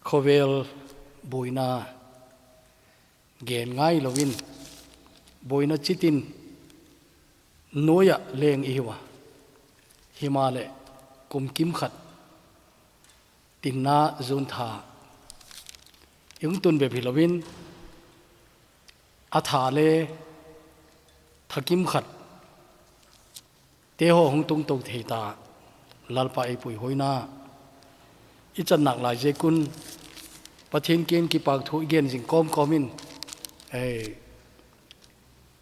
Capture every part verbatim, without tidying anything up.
Khovel buaina gen ngai loin, buaina chitin noiya leng ihiuva. Himahleh kum kimkhat tinna June tha ihung tun bep hiloin, atha le tha kimkhat teho hung tungtou thei ta, Lalpa eipuihoina ichan naklai jeh'un, Pathen kiang kipahthu igen jing komkomin, ei,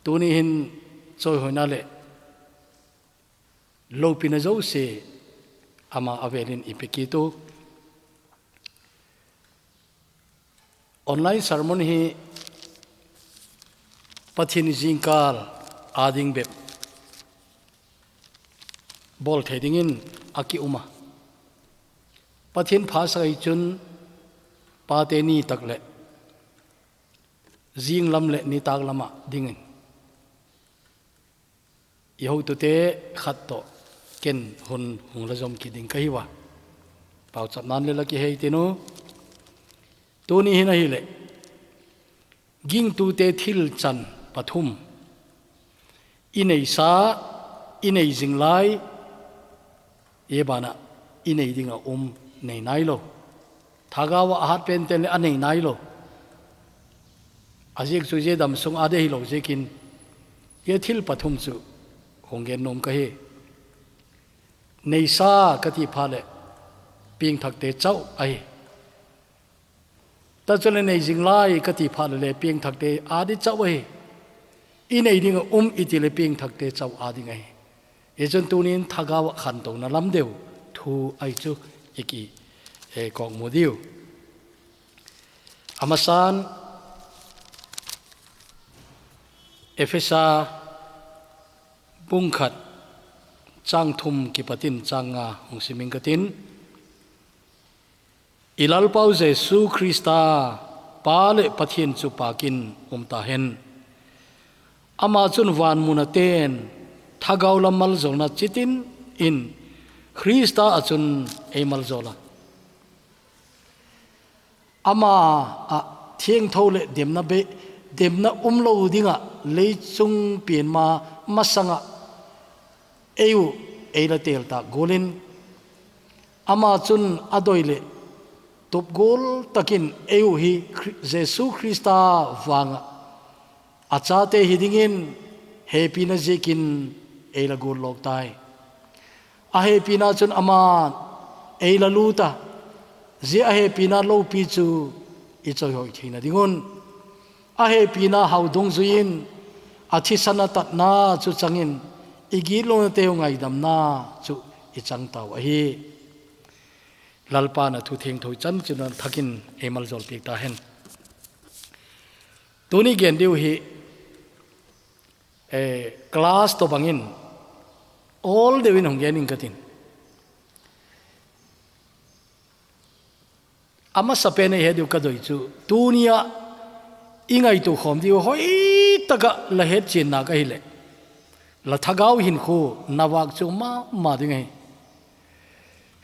tuni hin choihoina le loupina jouse ama avelin ipe kit u. Online sermon hi Pathen jingkal ading bep bol thei dingin akium a. Pathen phatsah ahi chun pate ni tak le jinglam le nitak lama dingin ihotute khat toh ken hun hung la jom kit ding kahiuva. Pauchapnan le la kihei tin u. Tuni hin ahileh, gingtute thil chan pathum. Inei sa, inei jing lai, Ei bana inei dinga um nei nailou. Thagau a ahat pen ten le anei nailou. Ajeh chu jeh dam sung a ding hilou jeh in, ei thil pathum chu hung gen nom kahi. Neisa kati phat le piangthakte chauh ahi. Tachule nei jing lai kati phat le piangthakte ading chauh ahi. Inei dinga um iti le piangthakte chauh ading ahi. Hichun tunin thagau a khantouna lam deu thu ahi chu iki, eh, kong mu diu. Amasan Ephesa bung khat chang thum kipatin chang nga hung simin katin. I Lalpau Jesu Krista Pa le Pathen chu pakin um tahen. Ama chun vanmun a ten thagau lam maljolna chitin in Krista a chun ei maljol a. Ama a thiangtho le demna be, demna umlou dinga leichung pian ma masanga ei u ei la tel ta golin, ama chun adoi le tupgol takin ei u hi Khri-, Jesu Krista vanga achate hi dingin hepina jeh in ei la gol lou tai. Ahepina chun ama ei la lut a, jeh ahepina loupi chu i choihoi theina dingun. Ahepina hao dungjuiyin, athisan a tatna chu changin, i gitlouna teu ngaidamna chu i chang tau ahi. Lalpan a thu thiangtho chan chun thakin ei maljol piak tahen. Tuni gen diu hi, eh, class to bangin, ol deuin hung gen ing katin. Amasapen a i het diu kadoi chu, tunia i ngaito khom diu hoitaka la hetchian nak ahile, la thagau hinkho na vak chu mama ding ahi.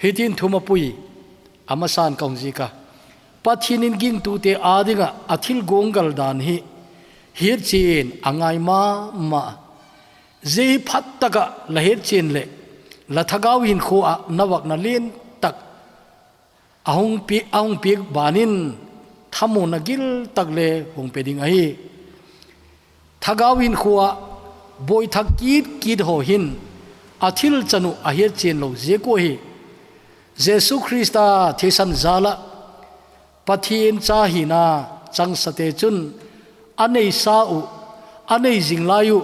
Hitin thumapui, amasan kahung jih a, Pathen in gingtute adinga athil guanggal dan hi hetchian angai mama. Jeh hi phataka la hetchian le la thagau hinkho a na vakna lientak ahung pi-, ahung piak banin thamuanna giltak le hung pe ding ahi. Thagau hinkho a boithak kitkit ho hin athil chan u ahetchian lou jeh u ahi. Jesu Krista thisan jal a Pathen cha hina changsate chun aneisa u, anei jing lai u,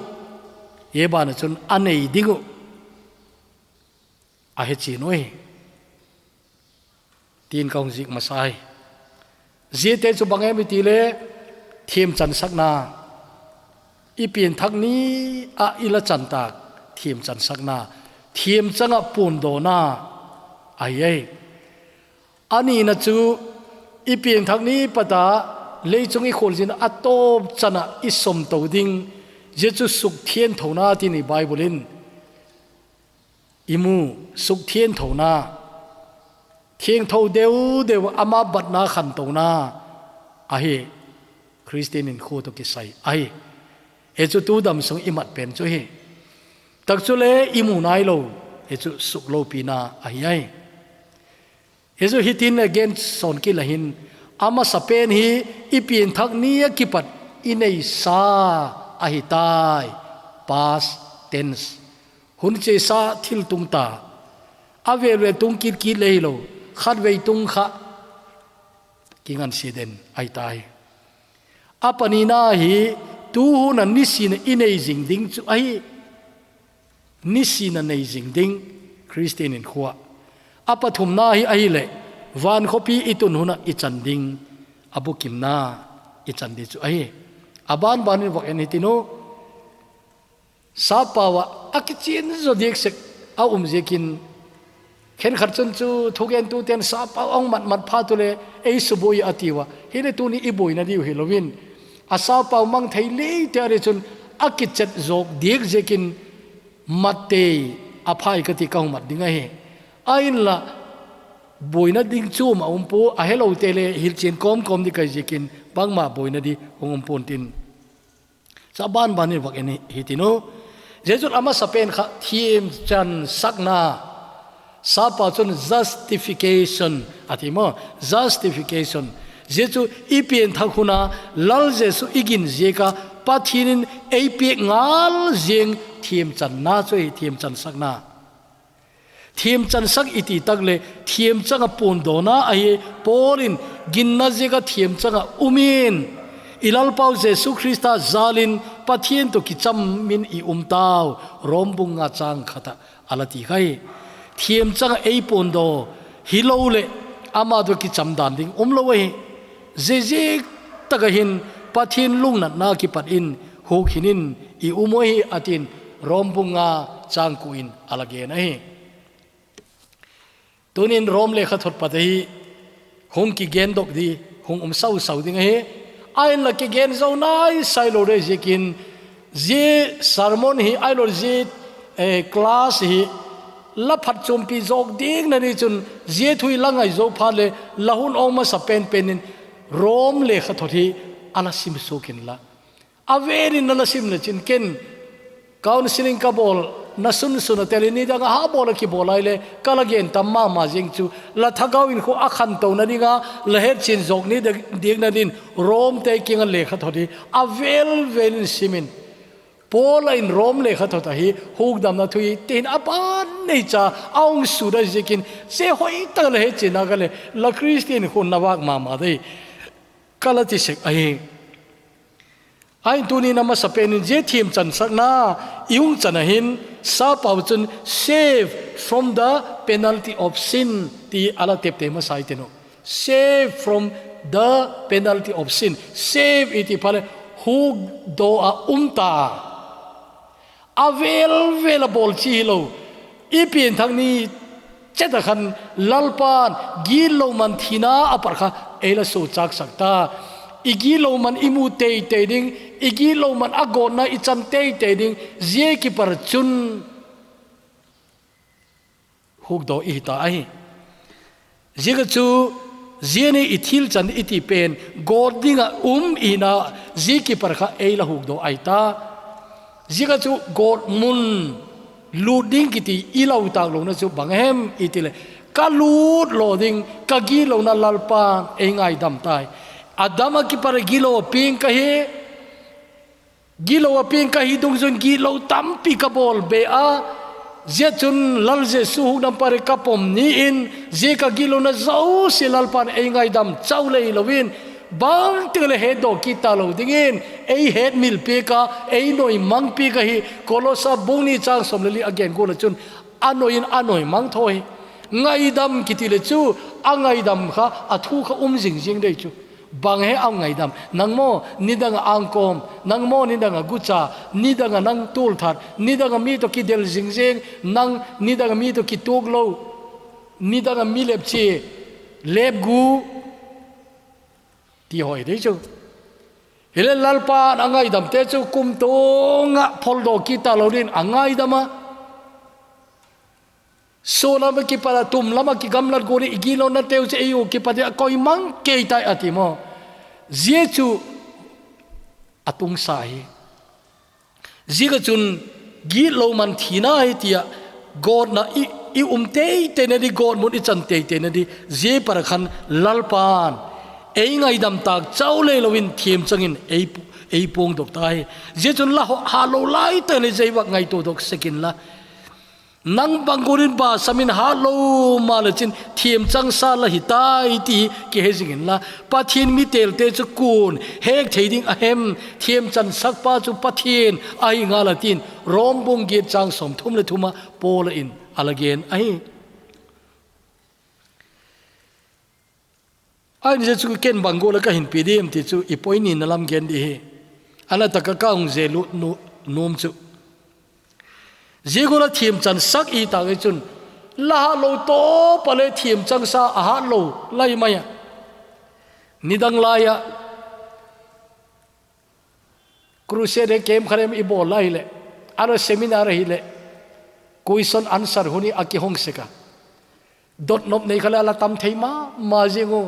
ei bana chun anei ding u ahetchian u ahi. Tin kahung jih masa ahi. Jihte chu bang em itile, themchansakna. I pianthak ni a i la chan tak, themchansakna. Themchang a puandona ahi e. Anina chu i pianthak ni pat a leichung i kholjin a tawp chan a i somto ding, jeh chu sukthiangthona tin i Bible in i mu, sukthiangthona, Khengtho deu deu ama batna khantouna ahi. Christian in khu to kisai ahi. Hichu tu dam sung i mat pen chu hi. Tak chu le i mu nai lo. Hichu suklopi na ahi ai. Hichu hitin le gen son kila hin, amasa pen hi i pian thak ni a kipat i nei sa ahi tai. Past tense. Hun che sa thil tung ta. A vel vel tung kit kit le hi lo. Khat vei tung kha. Kingan si den ahi tai. A pani na hi tu hun a nisin a i nei zing ding chu ahi. Nisin a nei zing ding Christian in khua. A pathum na hi ahi le van khopi i tun hun a i chan ding. A bukim na i chan ding chu ahi. A ban ban in vak en hi tinu. Sapau a, a kichian zo diak sek a um ziakin, khen khat chun chu thugen tu ten sapau ong mat mat pha tu le ei subui a tiu a. Hi le tu ni i buina diu hi lovin. A sapau mang thei le te a ri chun a kichet zok diak ziakin mat te a phai ka ti ka hung mat ding ahi. A in la buina ding chu ma um pu a helo te le hil chin kom kom di kai ziakin bangma buina di hung um pun tin. Sa ban ban in vak en hi tinu. Jesu amasa pen kha thiem chan sakna. Sapa chun justification a ti mo. Justification. Jesu i pian thak huna lal Jesu i gin ziaka Pathian in ei piak ngal ziang thiem chan na chu hi thiem chan sakna. Thiem chan sak i ti tak le thiem changa pun dona ahi Paul in ginna ziaka thiem changa umin. I Lalpau Jesu Krista zalin Pathian to kicham min i um tau Rom bung nga chang khata ala ti khai. Thiem changa ei pun do hi lo le ama to kicham dan ding um lo ahi. Zezek taka hin Pathian lungnatna kipat in huk hinin i um ahi atin Rom bung nga chang ku in ala gen ahi. Tunin Rom lekha thot pat ahi, hung kigen dok di, hung um sau sau ding ahi. Ain la kigen zo nai sai lo re ziakin, zi sermon hi, ai lo zi, eh, class hi, la phat chumpi zok ding na ni chun, zi thui la ngai zo phat le, la hun ong masa pen pen in, Rom lekha thot hi, ala sim sukin la. A verin na la sim le chin ken, counseling ka bol, na sun sun a tel in ni dang a ha bol a ki bol ai le, ka la gen tam ma ma zing chu, la thagau in khu a khan to na ding a, la het chin zok ni ding na din, Rom te king a lekha thot hi, a vel vel in simin. Paul a in Rom lekha thot a hi, hukdam na thui, tin a ban nei cha, a ong su da zikin, se hoi ta la het chin a ka le, la Christian khu na vak ma ma dei, ka la ti sek a hi. Ain tunin amasa penin zia thiem chansakna i hung chan ahin, sapau chun save from the penalty of sin ti ala tepte masa i tenu. Save from the penalty of sin. Save i ti pha le hukdo a um ta. A vel vel a bol chi hi lo. I pian thak ni chet a khan Lalpan gitlo man thina a par kha ei la so chak sak ta. I gitlo man i mu tei tei ding, i gitlo man a gotna i chan tei tei ding, zia kipar chun hukdo i hi ta ahi. Zia ka chu, zia ni i thil chan i ti pen, got ding a um i na, zia kipar kha ei la hukdo ai ta. Zia ka chu, got mun, lut ding kiti i lau tak lo na chu bang hem i ti le, ka lut lo ding, ka gitlo na Lalpan ei ngaidam tai. Adam a kipar gitlo a piang ka hi, gitlo a piang ka hi dungzun gitlo tampi ka bol be a, zia chun Lal Jesu hukdam pare ka pom ni in, zia ka gitlo na zo si Lalpan ei ngaidam chau le i lo in, bang ting le het do kita lo ding in, ei het mil pi ka, ei noi mang pi ka hi, Kolosa bung ni chang som le li a gen gu la chun, a noi in a noi mang thoi. Ngaidam kiti le chu, a ngaidam kha, a thu kha um zing zing dei chu. Bang he a ngaidam. Nang mo, ni dang a angkom. Nang mo, ni dang a gucha. Ni dang a nang tul that. Ni dang a mi to ki del zing zing. Nang, ni dang a mi to ki tuk lo. Ni dang a mi lep chi. Lep gu. Ti hoi dei chu. Hile Lalpan a ngaidam te chu kum tung a phol do kita lo din a ngaidam a. Solam a kipat a tum lam a kigamlat gon in i gitlou nateu chu ei u kipat in a koimang kei tai a ti maw. Zia chu a tungsa hi. Ziak a chun gitlou man thina hi tia gotna i, i um teitei na di, gotmun i chan teitei na di, zia para khan Lalpan ei ngaidam tak chau lei lo in thiam chang in ei, ei puang dok ta hi. Zia chun la ho, ha lo lai ta le zai vak ngaito dok sekin la. Nang bang gon in ba sam in hat lo ma le chin thiam chang sa la hi tai ti kihe zing in la. Pathian mi telte chu kun hek thei ding a hem, thiam chan sak pa chu Pathian ahi ngal a tin Rom bung giat chang sawm thum le thum a Paul in a la gen ahi. Ahin zia chu ken bang gual a ka hin pi ding em ti chu i point ni na lam gen di hi. Ana taka ka hung ze lut nu, nuam chu. Zia gual a thiam chan sak i tak ei chun. La hat lo to pa le thiam chang sa a hat lo lai mai a. Nidang lai a. Crusade he camp khat em i bawl lai le, a lo seminar hi le, question answer hun i a kihong sek a. Dot nop nei kha le a la tam thei ma, ma zing u.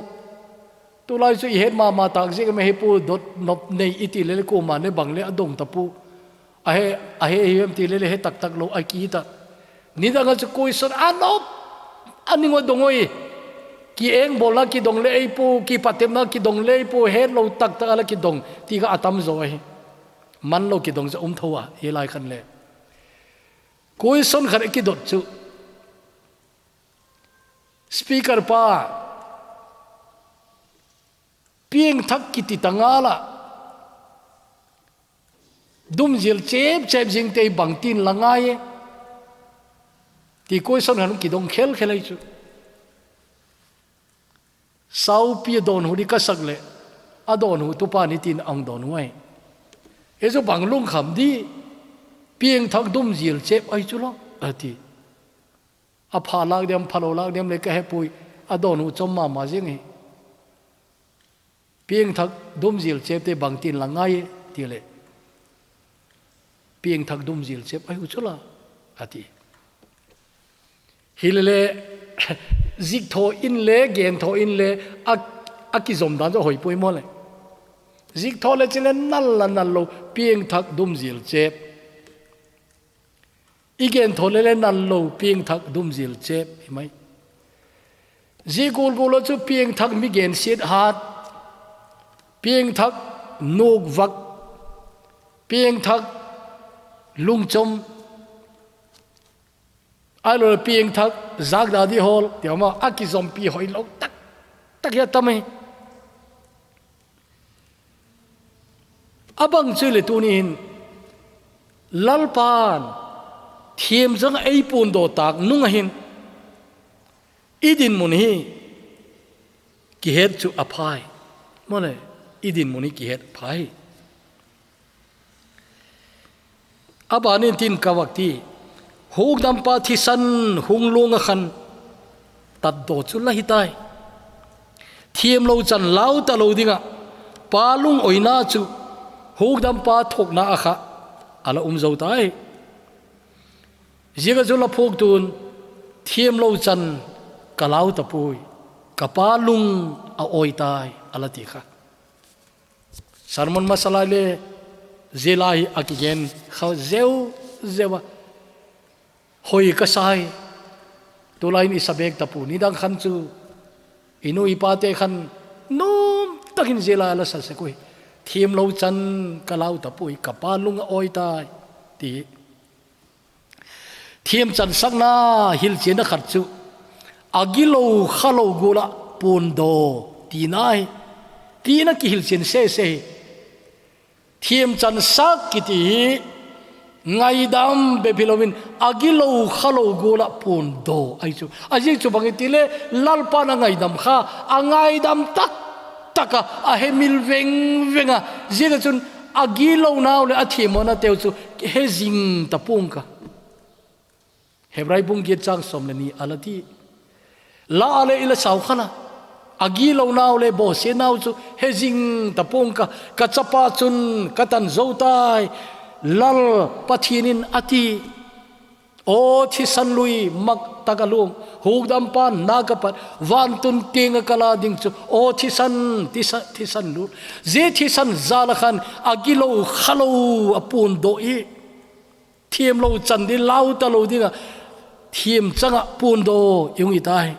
Tulai chu i het ma, ma tak zing em he pu dot nop nei i ti le le ko ma ne bang le a dong ta pu. A he, a he hi em ti le le he tak tak lo a ki ta. Nidang a chu question a nop, a ning a dong oi. Ki eng bol na ki dong le ei pu, ki patem na ki dong le ei pu, het lo tak tak a la ki dong, ti kha a tam zo ahi. Man lo ki dong za um tho a, hi lai khan le. Question khat a ki dot chu. Speaker pa, pieng thak ki ti ta nga la. Dum zil chep chep zing te bang tin la ngai e. Ti question han ki dong khel khel ai chu. Saupi a don hu di ka sak le. A don hu tu pa ni tin ang don hu ai. E zo bang lung kham di. Pieng thak dum zil chep ai chu lo. A ti. A pha lak dem, pha lo lak dem le ka he pui. A don hu chom ma ma zing e. Pieng thak dum zil chep te bang tin la ngai ti le. Pieng thak dum zil chep ai u chula a ti. Hi le le zik tho in le gen tho in le a, a ki zom dan zo hoi pui mo le. Zik tho le chi le nal la nal lo pieng thak dum zil chep. I gen tho le le nal lo pieng thak dum zil chep hi mai. Zi gul gul lo chu pieng thak mi gen siet hat. Pieng thak nuk vak. Pieng thak lungchom. Ai lo le pieng thak zak da di hol. Ti ama a ki zom pi hoi lo tak tak ya tam e. A bang chu le tu ni hin Lalpan thiam zang ei pun do tak nung a hin i din mun hi ki het chu a phai. Mo le i din mun hi ki het phai. A ban in tin ka vak ti. Hukdampa thisan hung lung a khan tat do chu la hi tai. Thiam lo chan lau ta lo ding a pa lung oina chu hukdampa thokna a kha a la um zo tai. Ziak a chu la phuk tun thiam lo chan ka lau ta pui ka pa lung a oi tai a la ti kha. Sermon masa lai le zia lai a ki gen kha zeu zeu a. Hoi ka sai. Tu lai in i sa bek ta pu ni dang khan chu. I nu i pa te khan num tak in zia lai a la sa se kui. Thiam lo chan ka lau ta pui ka pa lung a oi tai. Ti. Thiam chan sakna hilchianna khat chu a gilo kha lo gula pun do ti nai. Ti na ki hilchian se se hi. Thiam chan sak ki ti hi ngaidam be phi lo in a gilo kha lo gula pun do ai chu. A zik chu bang i ti le Lalpan a ngaidam kha a ngaidam tak taka a he mil veng veng a. Ziak a chun a gilo nau le a thiam mo na teu chu he zing ta pung ka. Hebrai bung giat chang sawm le ni a la ti. La a le i la sau kha la. A gilo nau le bo se nau chu he zing ta pung ka. Ka chapa chun ka tan zo tai. Lal Pathian in a ti. O thisan lui, mak taka lung, hukdampa na ka pat, vantun tinga ka la ding chu, o thisan, thisan, thisan lui. Zia thisan zala khan a gilo khalo a pundo i, thiam lo chan ding, lau ta lo dinga, thiam changa pundo i hung i tai.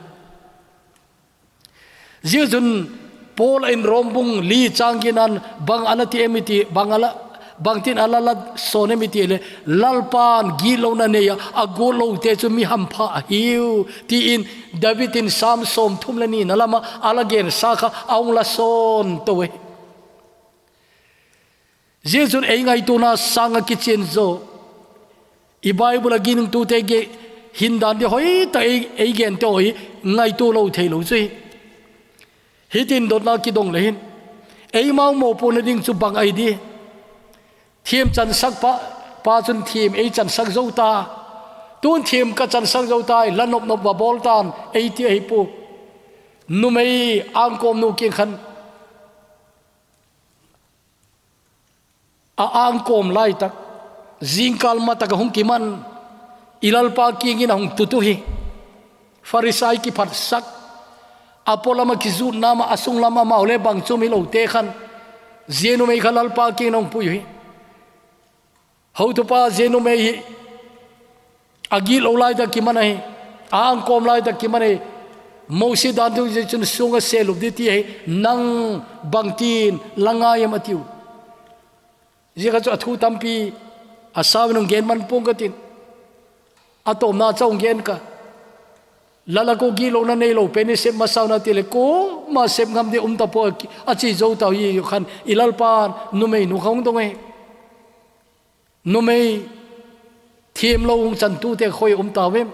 Zia chun Paul in Rom bung li chang ginan bang a la ti em i ti, bang a la, bangtin a la la son em i ti le, Lalpan gitlona nei a, a gutlo te chu mi hampha ahiu, tiin David in Sam sawmthum le ni na lama a la gensa kha a hung la son to e. Zia chun ei ngaituana sanga kichian zo. I Bible a giningtute ge hin dan di hoi ta ei, ei gen te hoi ngaitu lo thei lo chu hi. Hitin dotna kidong le hin. Ei mau mo po na ding chu bang ai di. Thiam chansak pa, pa chun thiam ei chansak zo ta. Tun thiam ka chansak zo ta, la nop nop va bol tan, ei ti ahi pu. Numei angkom nu king khan. A angkom lai tak, zingkal ma tak a hung kiman, i Lalpa kingin a hung tutu hi. Farisai kiphatsak, a polama kizutna ma, a sunglama mau le bang chum hi lo te khan, zia numei kha Lalpa kingin a hung pui hi. Hotupa zia numei hi, a gitlo lai tak kiman ahi, a angkom lai tak kiman ahi, Mosi dan tu zia chun sunga selup di ti ahi, nang bangtin la ngai em a tiu. Zia kha chu a thu tampi a sau nung gen man pung ka tin. A tomna chau gen ka. Lala ko gitlona nei lo pen i sep masau na ti le ko ma sep ngam di um ta po a chi zo ta hi khan i Lalpan numei nu kha hung dong e. Numei thiam lo hung chan tu te khoi um ta vem.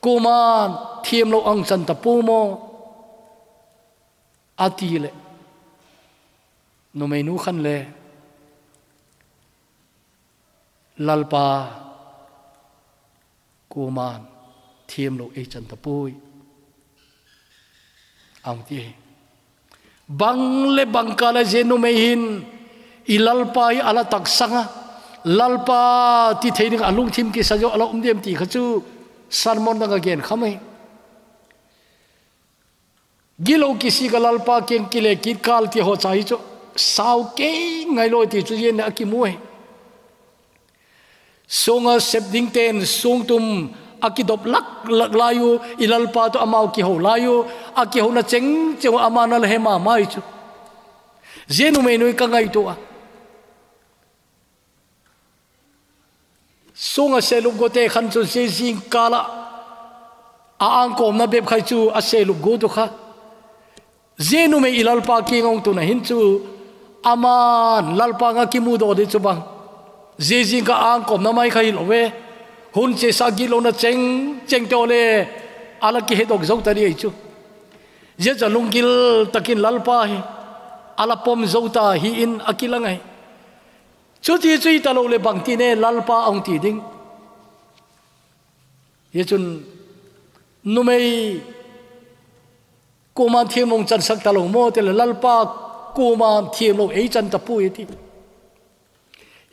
Kuman thiam lo ang chan ta pu mo. A ti le. Numei nu khan le. Lalpa kuman thiam lo ei chan ta pui. Ang ti. Bang le bang ka le zia numei hin i Lalpa hi a la taksanga. Lalpa ti thei ding a lungthim kisa zo a la um diam ti kha chu sermon dang a gen kha mai. Gilo kisi ka Lalpa keng kile kit kal ti ho cha hi chu sau kei ngai lo ti chu yen a kimu e. Sunga sep ding ten sungtum a kidop lak lak lai u, i Lalpa to amau kiho lai u, a kiho na cheng cheng ama na le he ma mai chu. Zia numei nu ka ngai tu a. Sunga selup gote khan chu zia zingkala a angkomna bep khai chu a selup go tu kha. Zia numei i Lalpa kingong tuna hin chu aman Lalpa nga kimu do di chu bang. Zia zingka angkomna mai khai lo ve. Hun che sa gilona cheng cheng te ole a la kihedok zo ta di ei chu. Zia cha lunggil takin Lalpa hi a la pom zo ta hi in a kilang ai. Chuti chu i ta lo le bang ti ne Lalpa ong ti ding. Hi chun numei kuman thiam ong chan sak ta lo mo te le Lalpa kuman thiam lo ei chan ta pu i ti.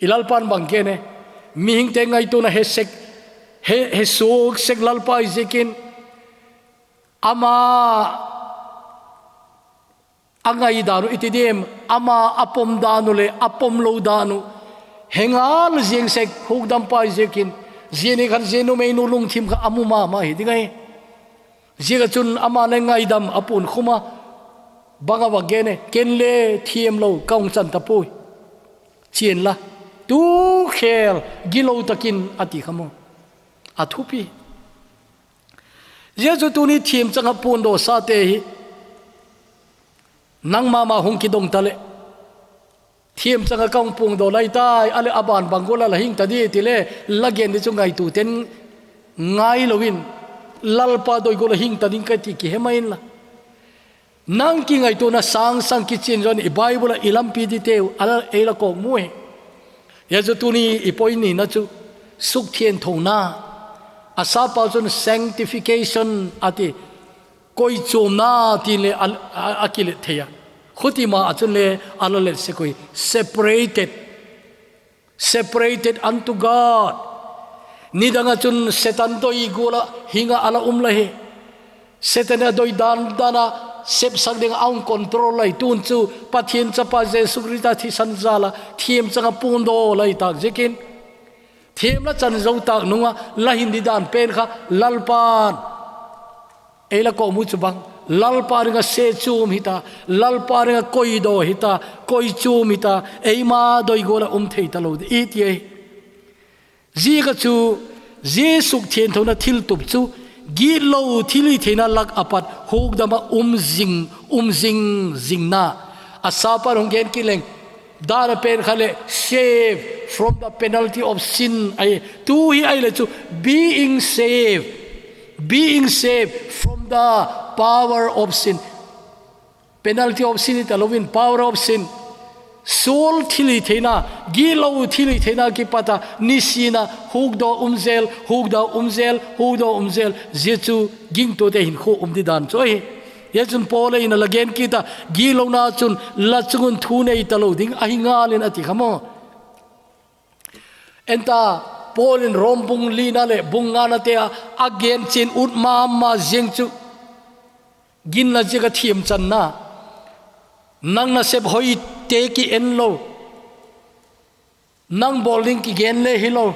I Lalpan bang ke ne mihing te ngai tu na he sek he, he suk sek Lalpa i zikin ama a ngai danu i ti dim, ama a pom danu le a pom lo danu. Hengal ziang sek hukdam pai ziakin, ziani khan zianu meinu lungthim kha amu mama hi ding ai. Ziaka chun ama le ngaidam a pun khuma, banga va gene, ken le thiam lo ka hung chan ta pui. Chian la, tu khel gilo takin a ti kha mo. A thupi. Jesu tuni thiam changa pundo sa te hi, nang mama hung kidong ta le. Thiam changa ka hung pundo lai tai, ale aban bang gola la hing ta di ti le, la gen di chu ngai tu ten ngai lo in, Lalpa doi gola hing ta ding ka ti ki he mai in la. Nang ki ngai tu na sang sang ki chin zon i Bible a i lampi di teu, ala ei la kok mu he. Jesu tuni i poi ni na chu, suk thian thona. A sapa chun sanctification a ti, koi chumna ti le a, a, a ki le thei a. Khuti ma a chun le a la le se koi separated. Separated unto God. Nidanga chun Satan doi gula hinga ala um la hi. Satan a doi dan dana sepsak ding a hung control lai tun chu Pathian Chapa Jesu Krista thisan zala thiam changa pun do lai tak zikin. Thiam la chan zo tak nunga la hin di dan pen kha Lalpan. Ei la ko mu chu bang. Lalpa ringa se chum hita. Lalpa ringa koi do hita. Koi chum hita. Eima doi gula um thei ta lo di i ti ei. Ziaka chu Jesu thianthona thiltup chu gitlo thilhitheina lak apat hukdama um zing, um zing, zingna. A sapa hung gen kileng. Dana pen kha le save from the penalty of sin. Ai, tu hi ai le chu being saved. Being saved from the power of sin. Penalty of sin ita lovin power of sin. Soul thilhitheina, gitlo thilhitheina kipata nisina hukdo umzel, hukdo umzel, hukdo umzel. Zia chu gingtute hinkho um di dan chu ahi. Zia chun Paul in a la gen kita, gitlona chun la chungun thu nei ta lo ding ahi ngalin a ti kha maw. Enta Paul in Rom bung lina le bung ngana te a, a gen chin ut mama ziang chu. Ginna ziaka thiam channa. Nang nasep hoi te ki en lo. Nang bol ding ki gen le hi lo.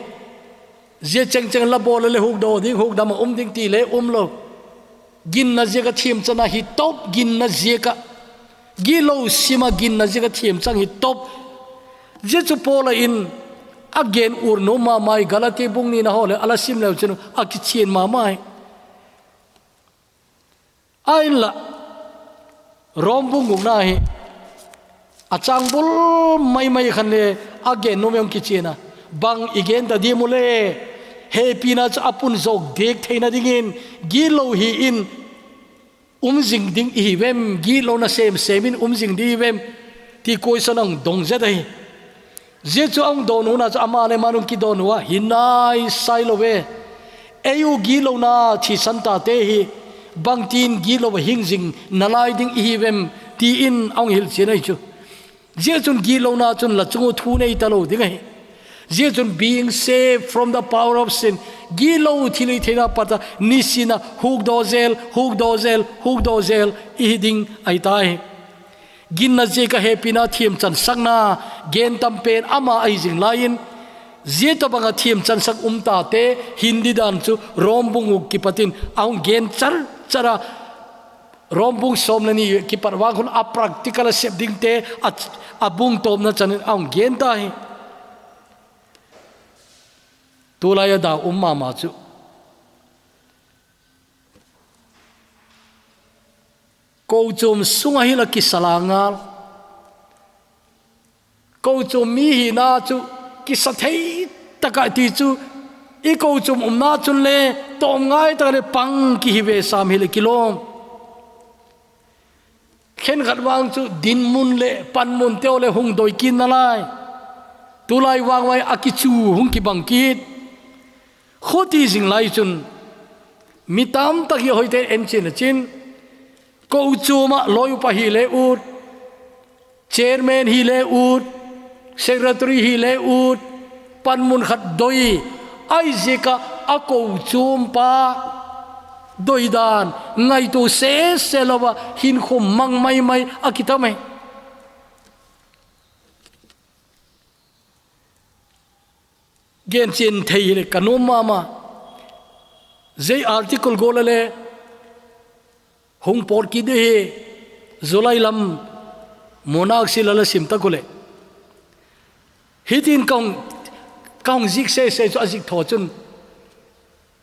Zia cheng cheng la bol le hukdo ding, hukdama um ding ti le um lo. Ginna ziaka thiam channa hi top, ginna ziaka. Gitlo sima ginna ziaka thiam chang hi top. Zia chu Paul in a gen ur no mama i Galati bung nina ho le a la sim leu chun a kichian mama i. Ain la, Rom bung gukna hi, a chang bul mai mai khan le, a gen nom jong kichian a, bang i gen ta di mu le, hepina chu a pun zok dek theina dingin, gitlo hi in, um zing ding i hi vem, gitlona sem sem in um zing di vem, ti question ang dong zet ahi. Zia chu a hung dawn u na chu ama le ama hung kidawn u a, hi nai sai lo ve. Ei u gitlona thisan ta te hi, bangtin gitlo va hing zing na lai ding i hi vem, tiin a hung hilchian ahi chu. Zia chun gitlona chun la chung u thu nei ta lo ding ahi. Zia chun being saved from the power of sin. Gitlo thilhitheina pata nisina hukdo zel, hukdo zel, hukdo zel i hi ding ahi ta hi. Ginna ziaka hepina thiam chansakna gen tam pen ama ahi zing laiin, zia tabanga thiam chansak um ta te hin di dan chu Rom bung guk kipatin a hung gen char char a, Rom bung sawm le ni kipat vang khun a practical a sep ding te a, a bung tawpna chanin a hung gen ta hi. Tulai a da um mama chu. Kochuam sunga hi la kisa la ngal. Kochuam mi hina chu kisa thei taka ti chu i kochuam umna chun le tawm ngai taka le pang ki hi ve sam hi le kilawm. Khenkhat vang chu dinmun le panmun teu le hung doi kin na lai. Tulai vang vai a kichu hung kibang kit. Khuti zing lai chun mi tam tak hi hoite en chin a chin. Kochuam a loi upa hi le ut, chairman hi le ut, secretary hi le ut, panmun khat doi, ai ziaka a kochuam pa doi dan, ngaitu se se lova hin khum mang mai mai a kitam e. Gen chin thei le ka nom mama. Zei article gola le hung por ki de he July lam monak si lala sim ta kule. Hitin kong kong zik se se chu a zik tho chun.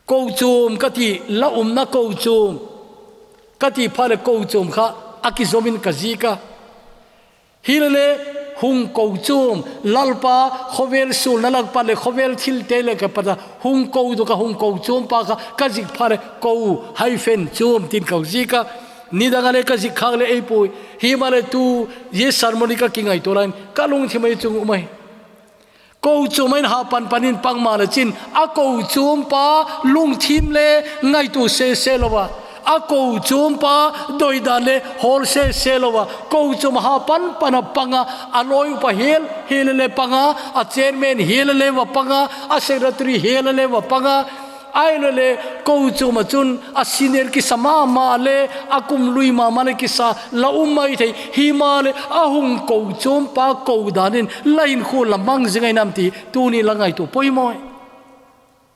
Kochuam ka ti la umna kochuam. Ka ti pha le kochuam kha a kizomin ka zik a. Hi le le hung kochuam, Lalpa khovel sulna lakpa le khovel thilte le ka pata hung ko du ka hung kochuam pa kha ka zik pha le ko hyphen chuam tin ka zik a. Nidanga le ka zik khak le ei pui. Hi ma le tu ye sermon ka kingai to lain ka lungthim ei chung umai. Kochuam in ha pan panin pangma le chin, a kochuam pa lungthim le ngaitu se se lova. A kochom pa doidan le hol sese lou a, kochom a ha pan pan a panga, a loi upa hel hel le panga, a chairman hel le va panga, a secretary hel le va panga. Ahilou le kochom a chun a senior kisa mama le, a kum lui mama le kisa la um maithei. Himahleh a hung kochom pa kou dan in la hinkho la mang jing ahi nam ti tuni la ngaito poimo e.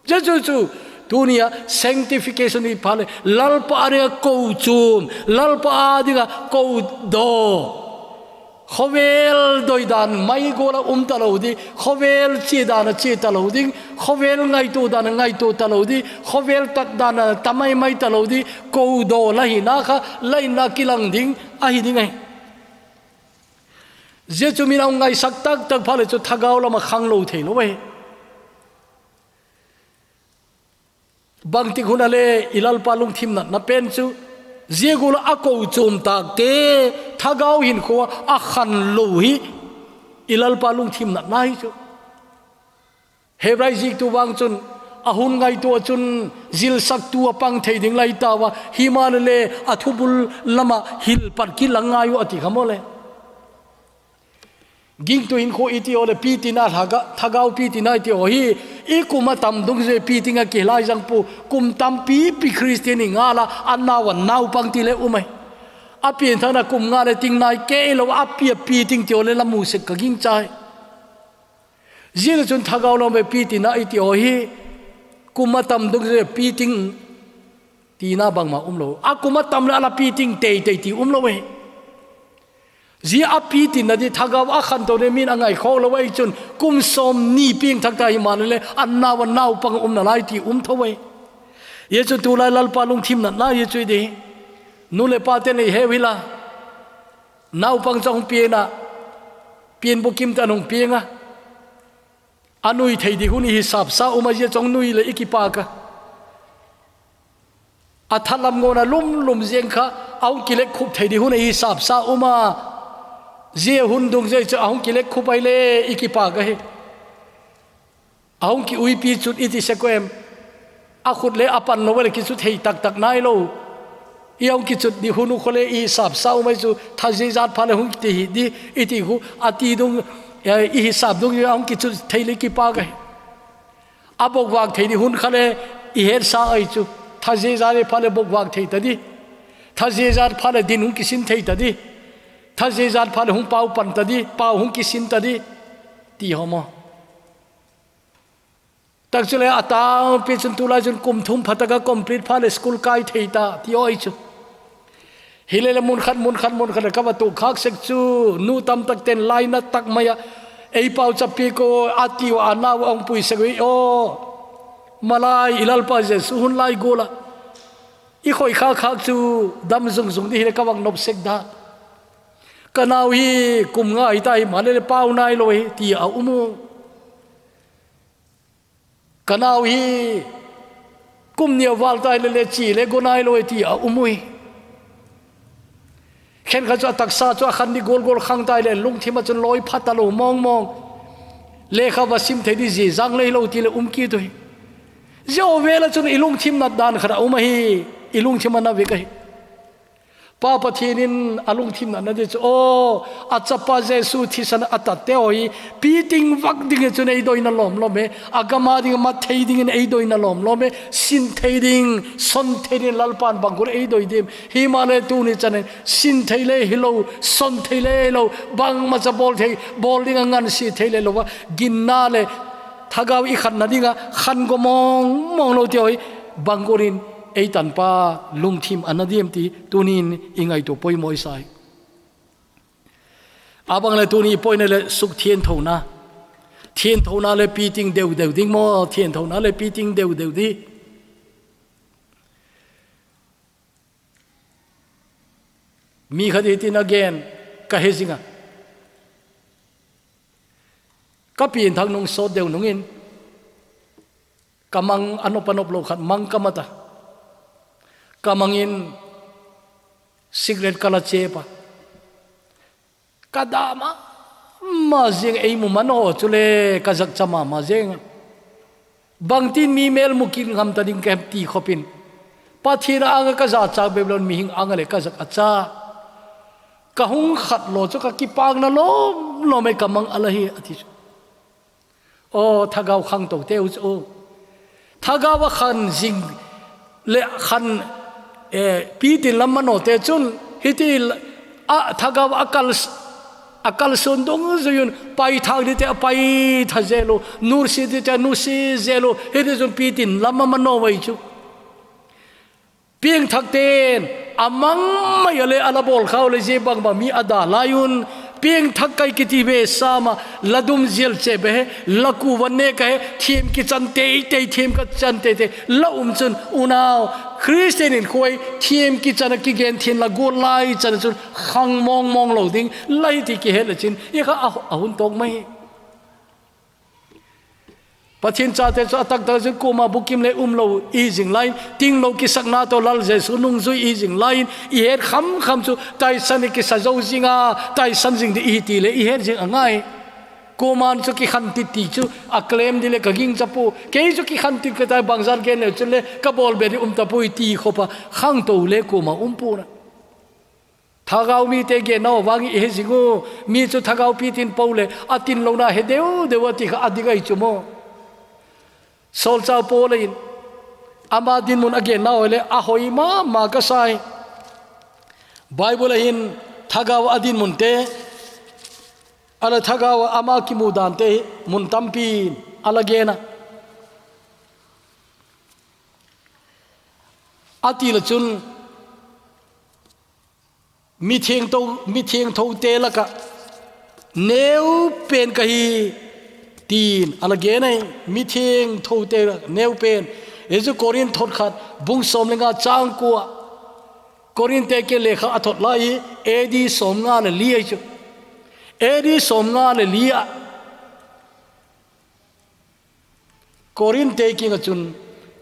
Jesu chu tunia sanctification i pha le, Lalpa a dinga kochom, Lalpa a dinga kodoh. Khovel doidan mai gola um talou di, khovel chedan a che talou ding, khovel ngaito dan a ngaito talou di, khovel tat dan a ta mai mai talou di, kodoh la hina kha, la hinna kilang ding ahi ding ahi. Jesu min a hung ngaisak taktak pha le chu thagau lama khang lou thei lou ahi. Bangtik hun a le i Lalpa lungthim natna pen chu, zia gual a kochom takte thagau hinkho a khan lou hi i Lalpa lungthim natna hi chu. Hebrai ziktu vang chun, a hun ngaito a chun zilsaktu a pang thei ding lai tau a, himahleh a thubul lama hilpat kit la ngai u a ti kha maw le. Gingtu hinkho i ti u le, pitinna, thagau pitinna i ti u hi, i kum a tam dungzui pitinna kihilai zang pu, kum tampipi Christian i ngal a, a nau a naupang ti le um ahi. A pianthakna kum nga le ting nai kei lou, a pi a piting ti u le la mu sek ka gingchai. Zia le chun thagau lama pitinna i ti u hi, kum a tam dungzui piting tina bangma um lou. A kum a tam le a la piting teitei ti um lou ahi. Zia a pitinna di thagau a khantou le min a ngaikhok lou ahi chun, kum sawmni piangthak ta himahleh a nau a naupang um nalai ti um tho ahi. Zia chu tulai Lalpa lungthim natna zia chu i di. Nu le pa ten ei he u hi la. Naupang chu a hung piang a, pian bukim te a hung piang a. A nui thei di hun i hisap sa um a, zia chu a hung nui le i kipak a. A thalam ngon a lum lum ziang kha, a hung kilek khup thei di hun a i hisap sa um a. Zia hun dungzui chu a hung kilek khup ahi le i kipak ahi. A hung kiuipi chut i ti sek u em. A khut le a pan lou le kichut thei taktak nai lou. I hung kichut di hun u kho le i hisap sa um ahi chu, tha zia zat pha le hung ti hi di, i ti khu, a ti dung, eh, i hisap dung a hung kichut thei le kipak ahi. A bokvak thei di hun kha le i het sa ahi chu, tha zia zat pha le bokvak thei ta di. Tha zia zat pha le din hung kisin thei ta di. Tha zia zat pha le hung pau pan ta di, pau hung kisin ta di. Ti ho maw. Tak chu le a tampi chun tulai chun kum thum pha taka complete pha le school kai thei ta ti u ahi chu. Hi le le mun khat, mun khat, mun khat le ka va tuh khak sek chu, nu tam tak ten lainat tak mai a, ei pau chapi ko a ti u a nau a hung pui sek u hi aw. Malai i Lalpa Jesu hun lai gual a. I khoi khak khak chu dam zung zung di hi le ka vang nop sek da. Ka nau hi kum nga hi ta himahleh le pau nai lou hi ti a um u. Ka nau hi kum ni a val ta hi le le chi le go nai lou hi ti a um u hi. Khenkhat chu a taksa chu a khan di gol gol khang ta hi le lungthim a chun loi pha ta lou mong mong. Lekha va sim thei di zia zang le hi lou ti le um kit u hi. Zia u vel a chun i lungthim nat dan khat a um ahi, i lungthim a na vek ahi. Pa Pathian in a lungthim natna di chu, aw, a chapa Jesu thisan a tat te u hi, piting vak ding e chun ei doina lawm lawm e, a gam a ding a mat thei dingin ei doina lawm lawm e, sin thei ding, son thei ding Lalpan bang gual ei doi dim. Himahleh tuni chan in, sin thei le hi lou, son thei le hi lou, bangmacha bawl thei, bawl ding a ngansi thei le lou a, ginna le, thagau i khanna ding a, khan go mong mong lou te u hi, bang gual in, ei tanpa lungthim a na dim ti tunin i ngaito poimo i sa hi. A bang le tuni i poina le suk thianthona. Thianthona le piting deu deu ding maw, thianthona le piting deu deu di. Mi khat hitin a gen ka he zing a. Ka pianthak nung sawt deu nungin, ka mang a nop a nop lou khat mang ka mat a. Ka mang in cigarette ka la chep a. Ka da mama zing, ei mu man u chu le ka zakcha mama zing. Bangtin mi mel mu kit ngam ta ding ka hem ti khop in. Pathen anga ka jachat bep lou, mihing anga le ka jachat a cha. Ka hung khat lo chu ka kipakna lom lom e, ka mang a la hi, a ti chu. O, thagau khangtou te u chu. Thagau a khan jing le khan, eh, pitin lam mano te chun, hiti l-, a, thagau a kal s-, a kalson dungjuiyun, paithak ding te a paitha jel u, nursat ding te a nurse jel u, hiti chun pitin lam a mano vai chu. Piangthak ten a mang mai a le a la bol khau le, zia bang bang mi a da lai un, piangthak kai kiti ve sam a, la dum jel che be he, la ku van ne ka he, thiam kichan tei tei, thiam kichan tei tei, la um chun, unau, Christian in khoi, thiam kichan a kigen thin la gol lai chan chun, khang mong mong lo ding, la hi ti kihet le chin, i kha a, a hun tawk mai. Pathen chate chu a taktak chun kuama bukim le um lo i jing lai, ting lo kisakna to Lal Jesu nungjui i jing lai, i het kham kham chu taisan i kisa zo jing a, taisan jing di i hi ti le i het jing a ngai. Kuaman chu kikhan tit ti chu a claim di le ka ging cha pu, kei chu kikhan tit ka tai bangzat gen le chu le ka bol be di um ta pu i ti khopa khangtou le kuama um pu na. Thagau mite genna vang i he jing u, mi chu thagau pitin po le, a tin lo na he deu deu a ti kha a dik ai chu maw. Solchah Paul in, ama dinmun a genna le, a hoi ma ma ka sai. Bible a hin thagau a dinmun te, a le thagau a ama kimu dan te, mun tampi a la gen a. A ti le chun, Mi thiangtho, mi thiangtho te laka neu pen ka hi, tin a la gen ai, mi thiangtho te neu pen. Hichu Korin thot khat, bung sawm le nga chang kua. Korin te ke lekha a thot lai, A D sawm nga le li ai chu. A D sawm nga le li a. Korin te kinga chun,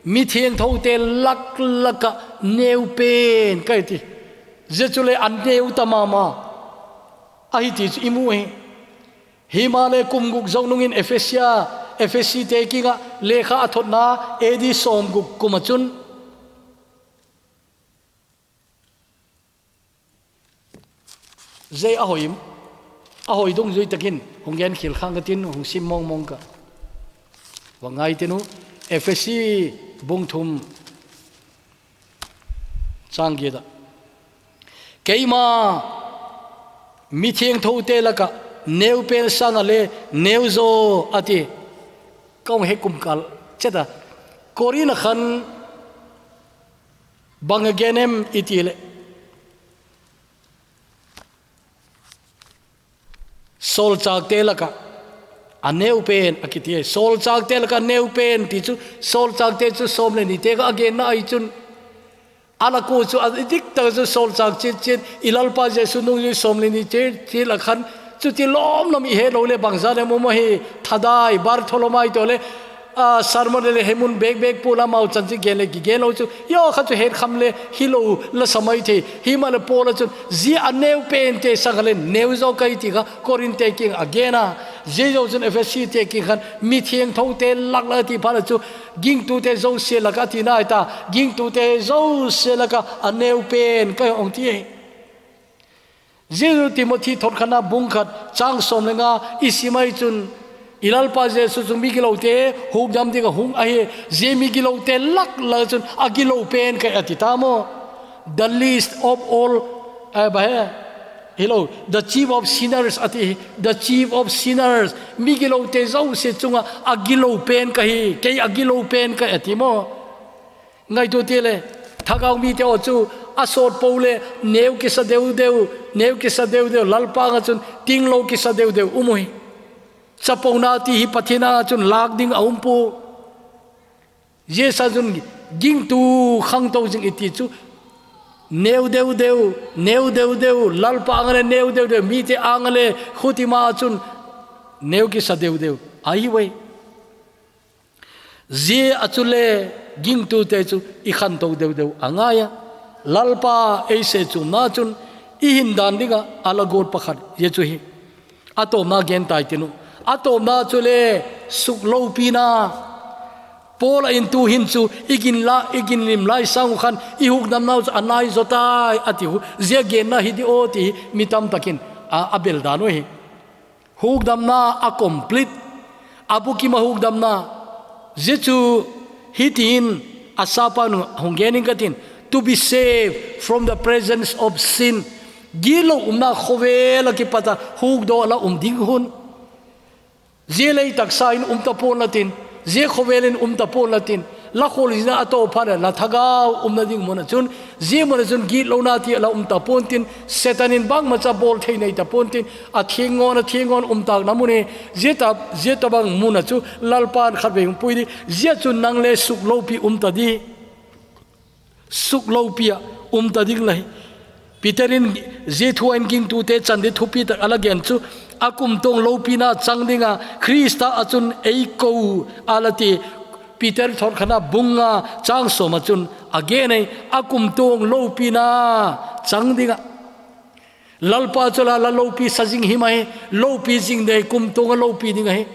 mi thiangtho te lak laka neu pen ka hi ti. Zia chu le an neu ta ma ma. A hi ti chu i mu hi. Hi ma le kum guk zo nungin Ephesia, Ephesi te kinga lekha a thotna A D sawm guk kum a chun. Zei a hoi, a hoi dungzui takin, hung gen khil khang ka tin, hung sim mong mong ka. Va ngai tinu, Ephesi bung thum chang giat a. Keima mi thiangtho te laka neu pen sanga le neu zo a ti. Ka hung he kum kal chet a. Korin a khan Bang a gen em i ti le. Solchak te laka a neu pen a kiti ai. Solchak te laka a neu pen ti chu, solchak te chu sawm le ni te ka a genna ai chun. A la ku chu a dik tak chu solchak chin chin, i Lalpa Jesu nung chu sawm le ni chin chin la khan, chuti lawm lawm i he lo le bangza le mu ma hi, Thadai, Bartholomai to le, a, sermon le he mun bek bek pu la mau chan chi gen le ki gen lo chu, yo kha chu het kham le, hi lo la sa mai thei, hi ma le Paul a chun, zia a neu pen te sang le, neu zo kai ti kha, Korin te king a gen a, zia zo chun Ephesi te king khan, mi thiangtho te lak la ti pha le chu, gingtu te zo se laka ti nai ta, gingtu te zo se laka a neu pen kai ong ti e. Jesu Timothy thot khatna bung khat chang sawm le nga i sim ai chun, i Lalpa Jesu chu mi gilo te hukdam ding a hung ahi, zia mi gilo te lak la chun a gilo pen kai a ti ta maw. The least of all, eh, ba he, hello, the chief of sinners a ti, the chief of sinners, mi gilo te zo se chunga a gilo pen ka hi, kei a gilo pen kai a ti maw. Ngaitu ti le, thagau mi te aw chu, a sawt po le, neu kisa deu deu, neu kisa deu deu, Lalpa nga chun, ting lo kisa deu deu, um u hi. Chapona ti hi Pathian a chun, lak ding a um pu. Jesu chun, gingtu khangto jing i ti chu, neu deu deu, neu deu deu, Lalpa nga le neu deu deu, mi te nga le khutima chun, neu kisa deu deu, a hi wei. Zia chu le gingtu te chu i khanto deu deu a ngai a. Lalpa ei se chumna chun i hin dan dinga a la got pakhat zia chu hi. A tawpna gen tai tinu. A tawpna chu le suk lopina. Paul a in tuhin chu i gin la, i gin lim lai sang u khan i hukdamna u chu a nai zo tai a ti u. Zia genna hi di aw ti hi mi tam takin a, a bel dan u hi. Hukdamna a complete, a bukim a hukdamna. Zia chu hitin a sapa nu hung genin ka tin, "To be saved from the presence of sin." Gilo umna khovel a kipata hukdo la um ding hun. Zia lei taksa in um ta pon la tin, zia khovel in um ta pon la tin, la khol zina a to pha le la thagau umna ding mun a chun, zia mun a chun gitlona ti la um ta pon tin, Satan in bangma cha bol thei nei ta pon tin, a thiengon, a thiengon um tak na mun e, zia ta, zia ta bang mun a chu Lalpan khat vei hung pui di, zia chun nang le suk lopi um ta di. Suk lopi a um ta ding lai. Peter in zia thu a in gingtute chan di thupi tak a la gen chu, a kumtuang lopina chang dinga Krista a chun ei ko a la ti. Peter thot khana bung nga chang sawm a chun a gen ei, a kumtuang lopina chang dinga. Lalpa chu la, la lopi sa zing hi mai, lopi zing dei kumtuang a lopi ding ahi.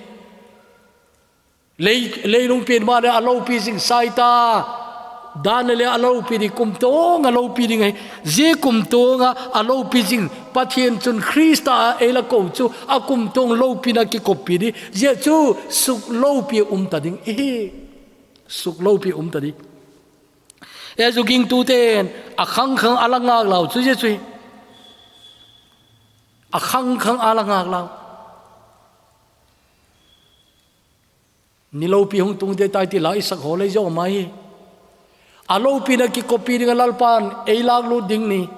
Lei, leilung pen ma le a lopi zing sai ta. Dan le a lopi ding kumtuang a lopi ding ahi. Zia kumtuang a, a lopi zing Pathian chun Krista a ei la ko chu a kumtuang lopina kikoppi di. Zia chu suk lopi um ta ding ihi. Suk lopi um ta di. E zu gingtuten a khang khang a la ngak lau chu zia chu hi. A khang khang a la ngak lau. Ni lopi hung tung de tai ti la i sak ho lei zo mai. A lopina kikoppi ding a Lalpan ei lak lut ding ni.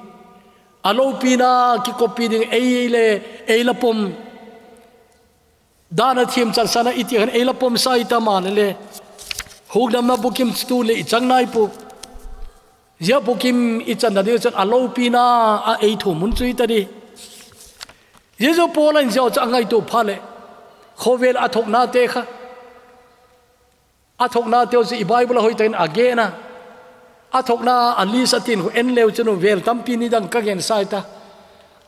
A lopina kikoppi ding ei le ei la pom. Dan a thiam chan sana i ti khan ei la pom sai ta ma le le. Hukdamna bukim chu tu le i chang nai pu. Zia bukim i channa ding chun a lopina a ei thu mun chu i ta di. Zia zo Paul in zia chu a ngaitu pha le. Khovel a thokna te kha. A thokna te chu i Bible a hoi ta in a gen a. A thokna a list a tin khu en leu chun vel tampi ni dang ka gen sai ta.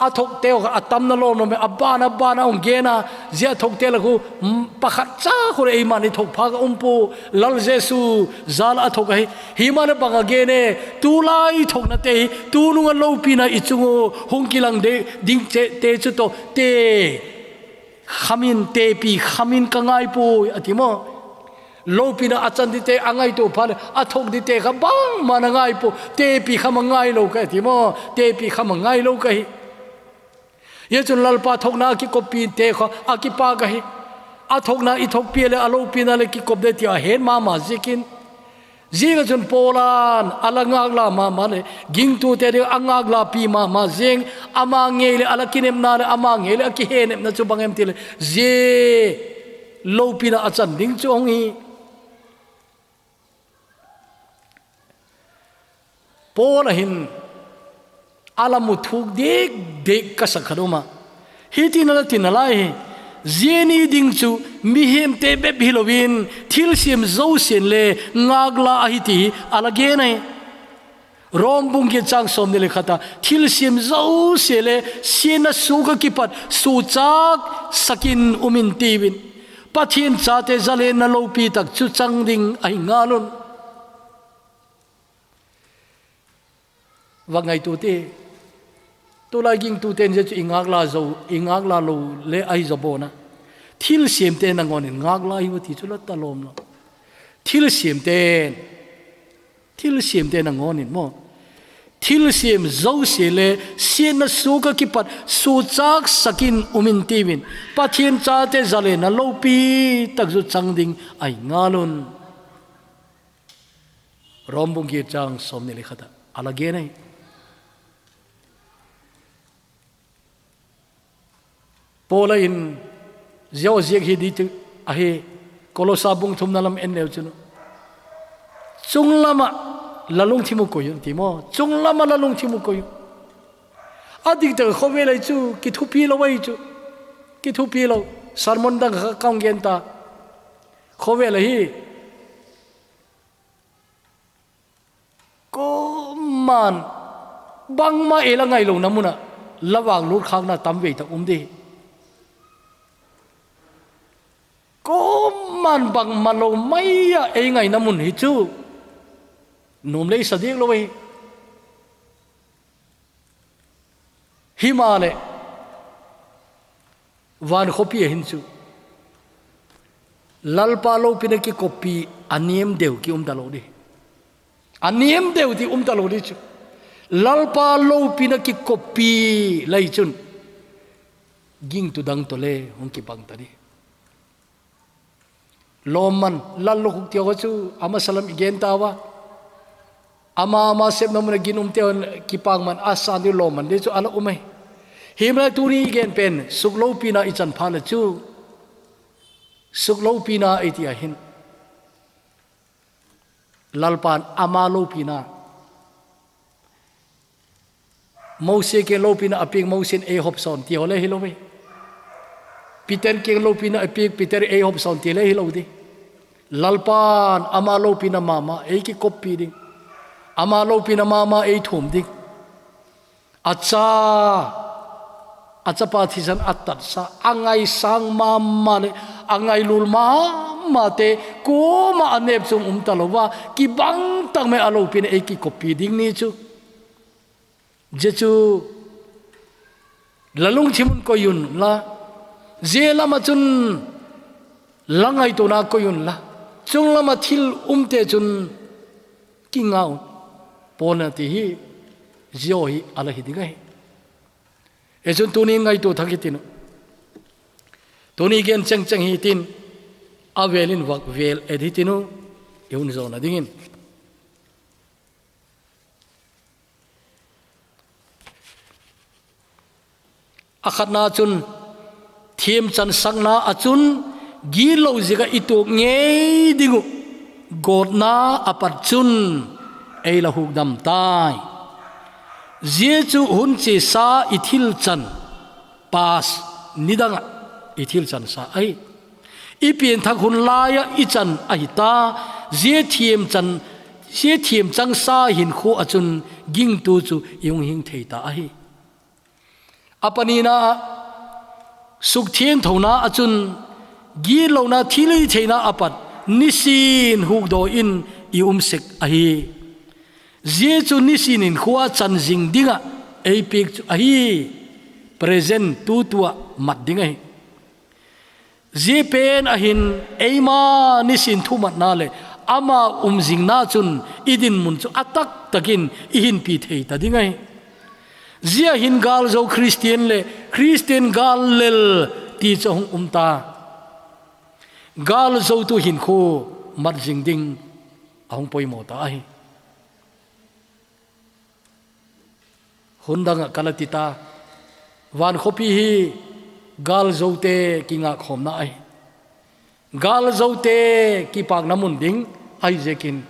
A thok teu kha a tam na lom lom e, a ban a ban a hung gen a, zia thok te la khu, mm, pakhat cha khu le ei man i thok pha ka um pu, Lal Jesu zal a thok ahi. Hi ma le bang a gen e, tu lai thokna te hi, tu nung a lopina i chung u, hung kilang de, ding che, te chu to, te, khamin, tepi, khamin ka ngai pui, a ti maw. Lopina a chan di te a ngaitu pha le, a thok di te kha bangma na ngai pu, tepi kha ma ngai lo ka ti maw, tepi kha ma ngai lo ka hi. Zia chun Lalpa thokna a kikoppi te kha a kipak ahi. A thokna i thokpi le a lopina le kikop de ti a hen ma ma ziakin. Zia chun Paul in a la ngak la ma ma le, gingtute ding a ngak la pi ma ma ziang, ama ngei le a la kinepna le ama ngei le a kihenepna chu bang em ti le, zia lopina a chan ding chu hung hi. Paul a hin a la mu thuk dik dik ka sak khat um a. Hitin a la tin a lai hi. Zia ni ding chu mihemte bep hi loin thilsiam zosia'n le ngak la ahi ti hi a la gen ahi. Rom bung giat chang sawmni le khat a, thilsiam zosia le siatna suk a kipat suchak sakin um in tiu in, Pathian chate zalenna lopi tak chu chang ding ahi ngal un. Va ngaitu te, tulai gingtute in zia chu i ngak la zo, i ngak la lo le ahi zo bo na. Thilsiamte nangawn in ngak la hi u ti chu la ta lawm lo. Thilsiamte, thilsiamte nangawn in maw. Thilsiam zosia le siatna suk a kipat suchak sakin um in tiu in, Pathian chate zalenna lopi tak chu chang ding ahi ngal un. Rom bung giat chang sawmni le khat a a la gen ahi. Paul in zia ziak hi di ti ahi, Kolosa bung thumna lam en leu chun. Chunglam a la lungthim u koi un ti maw. Chunglam a la lungthim u koi un. A dik tak a khovel ahi chu, kithupi lo ahi chu. Kithupi lo. Sermon dang kha ka hung gen ta. Khovel ahi. Kuaman bangma ei la ngai lo na mun a la vang lut khakna tam vei tak um di. Kuaman Aman bangma lo mai a ei ngaina mun hi chu nom le i sa diak lo hi. Himahleh, van khopi a hin chu Lalpa lopina kikoppi a niam deu ki um ta lo di. A niam deu ti um ta lo di chu. Lalpa lopina kikoppi lai chun gingtu dang toh le hung kibang ta di. Lawmman, lallukhuh tia chu, ama salam i gen ta ua. Ama, ama sepna mun a ginum tia kipak man a san di lawmman di chu a la um ai. Himahleh tuni i gen pen, suklopina i chan phat le chu. Suklopina i ti a hin. Lalpan ama lopina. Mosi kiang lopina a piak, Mosi in ei hopsawn ti ho le hi lo ve. Peter kiang lopina a piak, Peter ei hopsawn ti le hi lo di. Lalpan ama lopina mama ei kikoppi ding. Ama lopina mama ei thum ding. A cha, a chapa thisan a tatsa, a ngaisang mama le, a ngailul mama te, kuama a nep chung um ta lo va, kibang tak mai a lopina ei kikoppi ding ni chu. Zia chu, la lungthim un koi un la, zia lama chun, la ngaituana koi un la, chung lama thil um te chun, kinga un. Pona ti hi, zia hi, a la hi ding ahi. Ei chun tuni ngaitu thak hi tin u. Tuni gen cheng cheng hi tin, a vel in vak vel et hi tin u, i hun zawna dingin. A khatna chun, thiam chansakna a chun, gitlo zika i tuak ngei ding u, gawtna a pat chun, ei la hukdam tai. Zia chu hun chesa i thil chan, past, nidanga i thil chansa ahi. I pianthak hun laia i chan ahi ta, zia thiam chan, zia thiam changsa hinkhua chun gingtu chu i hung hing thei ta ahi. A panina ah, sukthiangthona a chun, gitlona thilhitheinaa pat, nisin hukdaw in i um sek ahi. Zia chu nisin hinkhua chan zing dinga ei piak chu ahi, present tutua mat ding ahi. Zia pen ahin eima nisin thumatna le ama um zingna chun i dinmun chu a taktakin i hinpi thei ta ding ahi. Zia hin galzo Christian le Christian gallel ti chu a hung um ta. Galzotu hinkhua mat zing ding a hung poimaw ta ahi. Hun danga ka la ti ta, vankhawpi hi galzote kingakkhawmna ahi. Galzote kipakna mun ding ahi ziakin,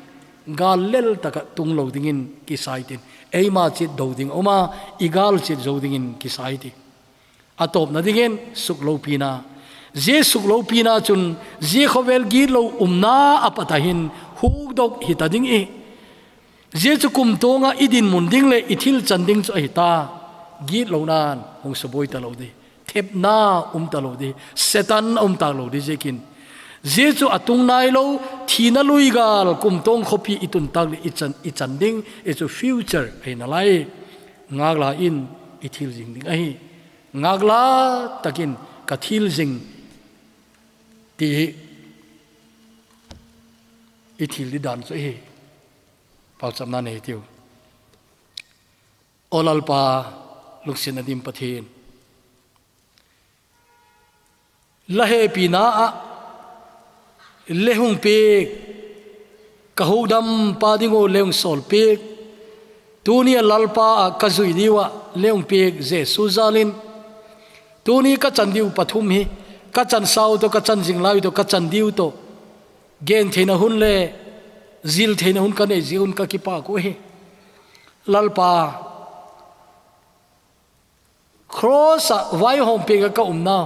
gallel taka tung lo dingin kisai tin, eima chiat do ding a um a, i gal chiat zo dingin kisai ti. A tawpna dingin suklopina. Zia suklopina chun zia khawvel gitlo umna a pat a hin hukdok hi ta ding i. Zia chu kumtuanga i dinmun ding le i thil chan ding chu ahi ta. Gitlona'n hung subuai ta lo di. Thepna um ta lo di. Satan a um ta lo di ziakin. Zia chu a tung nai lo, thina lui gal kumtuang khawpi i tun tak le i chan, i chan ding, i chu future ahi nalai. Ngakla in i thil zing ding ahi. Ngakla takin ka thil zing ti hi i thil di dan chu ahi. Pauchapna nei tiu. O Lalpa, lungsiatna dim Pathian. La hepina ah le hung piak, ka hukdampa ding u le hung sawl piak. Tuni a Lalpa ah ka zui diu ah le hung piak Jesu zalin. Tuni ka chan diu pathum hi, ka chan sau tawh, ka chan zing lai tawh, ka chan diu tawh. Gen theina hun le zil theina hun ka nei zia hun ka kipak u hi. Lalpa, Cross ah vaihawm pek a ka umna.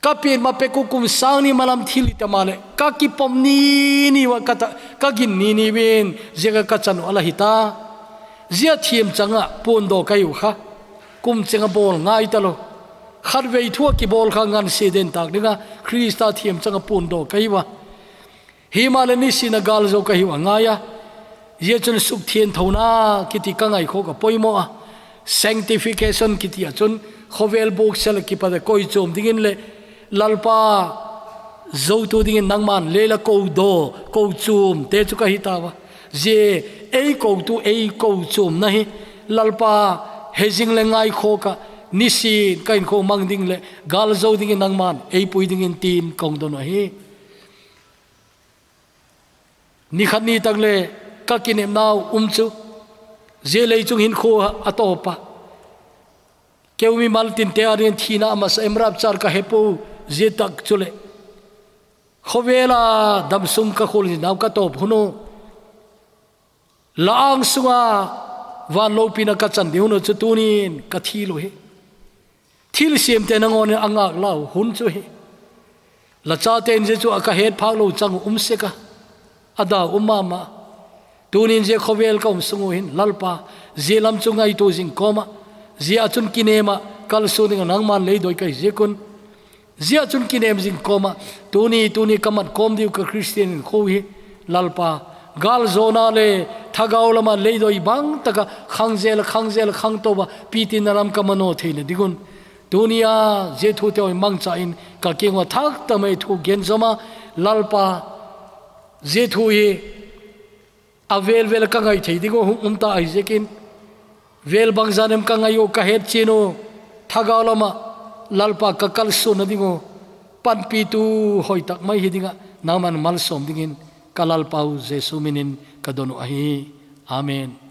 Ka pian ma pek u kum sang ni malam thil i ta ma le, ka kipom ni ni ua ka ta, ka gin ni ni vin, ziaka ka chan u a la hi ta. Zia thiam chang a puan daw ka hi u kha. Kum cheng a bawl ngai ta lo. Khatvei thu a kibol kha ngansi den tak dinga Krista themchang a pundo ka hi uva. Himahleh nisin a galzo ka hi uva ngai a. Zia chun sukthiangthona kiti ka ngaikhoh ka poimo a. Sanctification kiti a chun khovel buksel a kipat a koichom dingin le Lalpa zotu dingin nangman leila kodo, kochom te chu ka hi tauva. Zia ei kotu, ei kochomna hi Lalpa hezing le ngaikhoh ka, nisin ka hinkho mang ding le galzo dingin nangman ei pui dingin tin ka hung don u ahi. Nikhat ni tak le ka kinepnau um chu, zia lei chung hinkho a topa. Keu mimal tinte a dingin thina a masa em rapture ka he po, zia tak chule khovel a damsung ka khol ni nau ka top hun u. La-ang sunga van lopina ka chan ding hun u chu tunin ka thil u hi. Thilsiam te nangawn in a ngak lau hun chu hi. La chate in zia chu a ka het phak lo chang u um sek a. A dau um mama. Tunin zia khovel ka um sung u hin Lalpa, zia lam chu ngaitu zing kawm a, zia a chun kinem a kalsuan ding a nangman leidoi ka hi ziak un. Zia chun kinem zing kawm a, tuni, tuni ka mat kawm diu ka Christian hinkho hi, Lalpa, galzawna le thagau lama leidoi bang taka khangzel, khangzel, khangto a pitinna lam ka manaw theina ding un. Tuni a zia thu te hoi mangcha in ka kiang uva thak tak mai thu gen zawm a, Lalpa, zia thu hi a vel vel ka ngai thei ding u hung um ta ahi ziakin, vel bangzah nem ka ngai u ka het chian u, thagau lama Lalpa ka kalsuanna ding u panpitu hoi tak mai hi dinga nangman malsawm dingin ka Lalpa u Jesu minin ka don u ahi. Amen.